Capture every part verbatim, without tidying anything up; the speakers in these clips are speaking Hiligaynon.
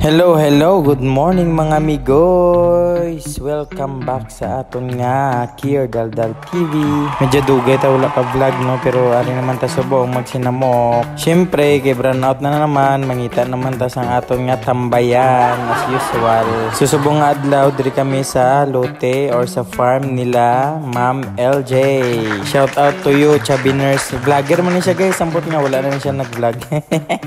Hello, hello. Good morning, mga migoys. Welcome back sa aton nga Kier Daldal T V. Medyo dugay ta wala ka vlog, no? Pero ari naman ta subong magsinamok. Siyempre, kay brownout na naman, mangita naman ta sang aton nga tambayan as usual. Subong nga adlaw, diri kami sa lote or sa farm nila Ma'am L J. Shout out to you, Chabiners. Vlogger man ni siya, guys. Ambot nga wala na ni siya nag-vlog.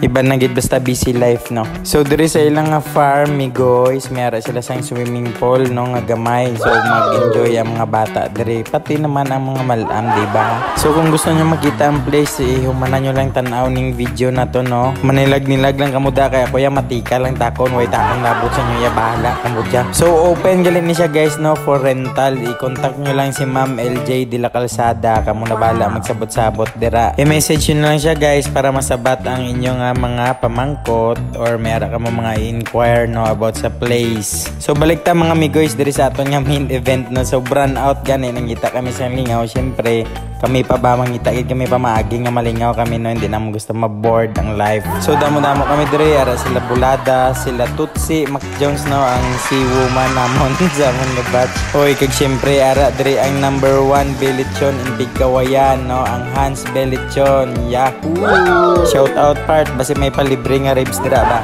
Iban na gid, basta busy life, no? So, diri sa ilang nga farm, migoys, may ara sila sang swimming pool, no, nga gamay. So, mag-enjoy ang mga bata diri. Pati naman ang mga malam, di ba? So, kung gusto nyo makita ang place, ihumanan nyo lang tanaw ning video na to, no? Manilag-nilag lang kamo da, kay ako ya matika lang takon, way takon labot sa inyo ya, bahala kamo dyan. So, open gali ni siya, guys, no, for rental. I-contact nyo lang si Ma'am L J de la Calzada, kamo na bahala magsabot-sabot dira. I-message nyo lang siya, guys, para masabat ang inyo nga mga pamangkot or may ara kamo mga i-inquire, no, about sa place. So, balik ta, mga migoys, diri sa aton nga main event, no. So, brownout gani, nangita kami sa lingaw, syempre. Kami pa ba, mangita gid kami pa maagi nga malingaw kami, no, hindi naman gusto ma-bored ang life. So, damo-damo kami diri, ara sila Bulada, sila Tutsi, Mac Jones, no, ang si woman namon sa amon nga batch. Oy, kag syempre, ara diri ang number one Belechon in Pigkawayan, no, ang Hans Belechon. Yahoo! Shout out, part, basi may palibre nga ribs dira ba?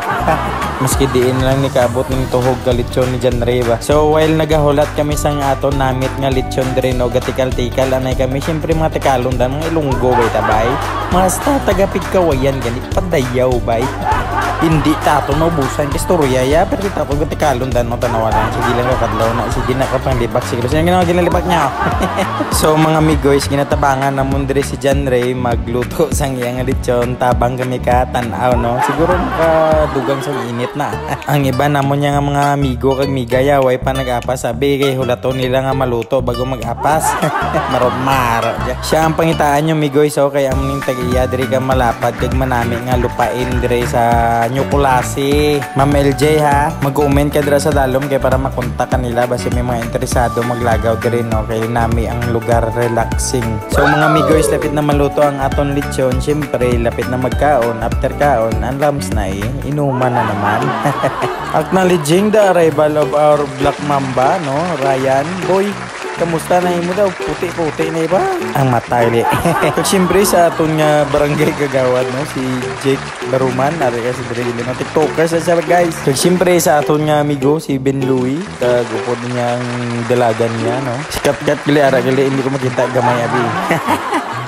Maski diin lang ni kaabot ning tuhog ka lechon ni John Ray ba. So, while nagahulat kami sang aton namit nga lechon diri, no, gatikal-tikal anay kami. Siyempre, mga Tagalon dan, mga Ilonggo, bay, tabay. Mas ta-, taga Pigkawayan gani, padayaw, bay. Hindi tato naubusan ka istorya, ya, pero di tato gatikalon dan, no, tanawa lang. Sige lang, kakadlaw na, sige na, kapanglibak, sige. Basta yung ginawa, ginalibak niya. So, mga migoys, ginatabangan namon diri si John Ray magluto sang iya nga lechon. Tabang kami ka tanaw, no? Siguro makadugang sang init na. Ang iba namon niya nga mga amigo kag migaya, way pa nag-apas, sabi kay hulaton nila nga maluto bago mag-apas. Marot-maro dya. Siya ang pangitaan nyo, migoy, so kay amo ning tag-iya diri ka malapad kag manami nga lupain diri sa New Culasi. Ma'am L J, ha, mag-comment ka dira sa dalom kay para makontak ka nila basi may mga interesado maglagaw diri, no, kay nami ang lugar, relaxing. So, mga migoys, lapit na maluto ang aton lechon. Siyempre, lapit na magkaon. After kaon, ang lams na eh. Inuman na naman. Acknowledging the arrival of our Black Mamba, no? Ryan, boy, kamusta na imo daw? Puti-puti na iba. Ang mata, gali. Kag siyempre, sa aton nga barangay kagawad, no? Si Jake Baruman, ari ka sa diri, no? TikToker sa siya, guys. Kag siyempre, sa aton nga amigo, si Ben Louie, kag upod niya ang dalagan niya, no? Si Katkat, gali, ara, gali, hindi ko makita, gamay, abi.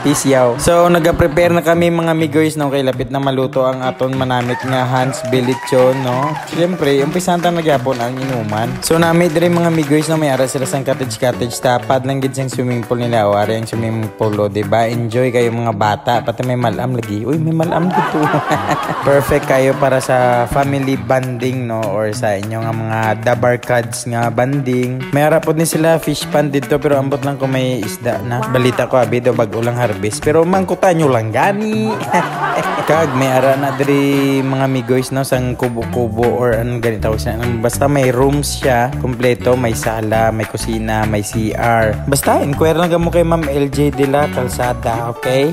Peace, yaw. So, nagaprepare na kami, mga migoys, no? Kay lapit na maluto ang aton manamit nga Hans Belechon, no? Siyempre, umpisahan ta na gyapon ang inuman. So, nami diri, mga migoys, no? May ara sila sang cottage-cottage, tapad lang gid sang swimming pool nila. O, ari ang swimming pool, o, di ba? Enjoy kayo, mga bata. Pati may malam lagi. Uy, may malam dito. Perfect kayo para sa family bonding, no? Or sa inyo nga mga dabarkads nga bonding. May ara pod ni sila fish pond dito, pero ambot lang kung may isda na. Balita ko, abi, daw bag-o lang harvest. Pero mangkutan nyo lang gani. Kag may ara na diri, mga migoys, no, sang kubo-kubo or anong gani tawag sa, basta may rooms siya, kompleto, may sala, may kusina, may C R. Basta, inquire lang kamo kay Ma'am L J de la Calzada, okay?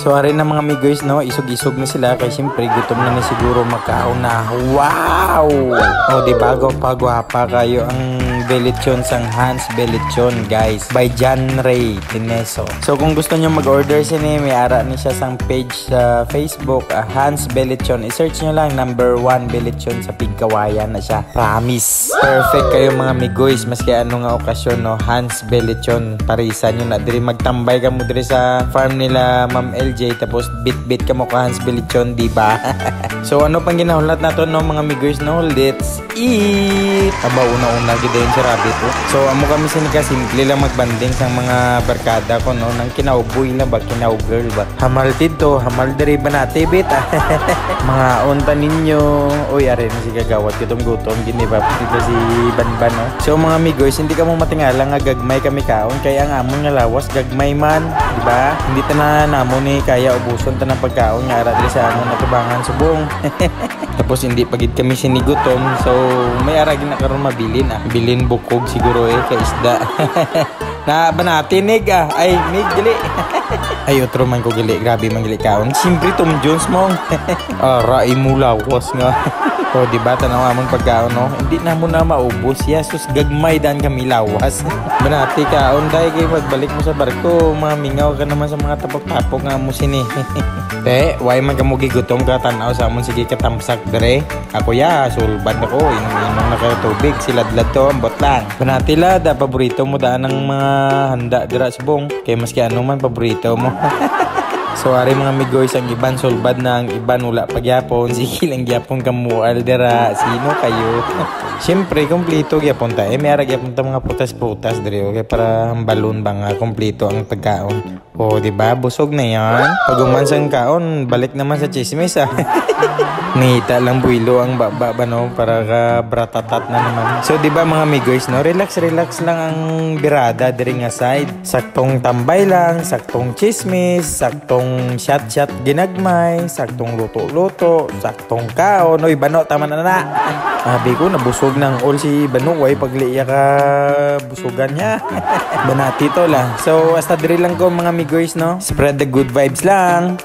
So, ari na, mga migoys, no, isog-isog na sila kay siyempre gutom na ni siguro makaon na. Wow! O, di ba, gwapa-gwapa kayo ang Belechon sang Hans Belechon, guys, by John Ray Tineso. So, kung gusto nyo mag-order sini, may ara ni siya sang page sa Facebook, ah, Hans Belechon. I-search nyo lang, number one Belechon sa Pigkawayan na siya. Promise. Perfect kayo, mga migoys, maski ano nga okasyon, no? Hans Belechon, parisan nyo na diri. Magtambay kamo diri sa farm nila Ma'am L J, tapos bit-bit kamo ka Hans Belechon, di ba? So, ano pang ginahulat nato, no, mga migoys, no? Let's eat! Aba, una-una gid dayon si Rabbit, oh. So, amo kami sini ka simple lang magbanding sang mga barkada ko, no? Nang kinawboy lang ba, kinawgirl ba? Hamal dito, hamal diri, banati, bit, ah. Mga unta ninyo. Uy, ari na si Kagawad, gutom-gutom, giniba dito si Banban, no? So, mga migoys, hindi kamo matingala nga gagmay kami kaon, kay ang amon nga lawas gagmay man, di ba? Hindi tanan namon ni kaya ubuson tanang pagkaon nga ara diri sa amon atubangan subong. Tapos hindi pa gid kami sinigutom, so may ara gid na karon mabilin, ah. Bilin bukog siguro, eh, kay isda. Na ba na, tinig, ah? Ay, mig, gali. Ay, otro man ko gali. Grabe man gali kaon. Siyempre, Tom Jones mo. Ara, imo lawas nga. O, di ba? Tanaw amon pagkaon, no? Hindi na mo na maubos. Yasus, gagmay dan kami lawas. Banati kaon, day, kay pagbalik mo sa barko, mamingaw ka naman sa mga tapok-tapok nga amo sini. Te, why man kamo gigutom ka tanaw sa amon sige katamsak dire? Ako ya, sulbad ako, inom-inom na kayo tubig, siladlad to, ambot lang. Banati la, da paborito mo daan ang mga handa dira subong. Kay maski ano man paborito mo. So, ari mga migoys, ang iban sulbad na, ang iban wala pa gyapon. Sige lang gyapon kamual dira. Sino kayo? Siyempre, kompleto gyapon ta. Eh, may ara gyapon ta mga prutas-prutas diri, okay? Para hambalon ba nga kompleto ang pagkaon. O, di ba? Busog na yan. Pag human sang kaon, balik naman sa chismis, ah. Nita lang buwilo ang baba ba, no? Para ka bratatat na naman. So, di ba, mga migoys, no? Relax, relax lang ang birada diri nga side. Saktong tambay lang, saktong chismis, saktong shot-shot ginagmay, saktong luto-luto, saktong kaon. Uy, bano, tama na na. Abi ko, nabusog na ang all si Bano. Way pagliya ka busugan niya. Banati to lang. So, hasta diri lang ko, mga migoys, no? Spread the good vibes lang.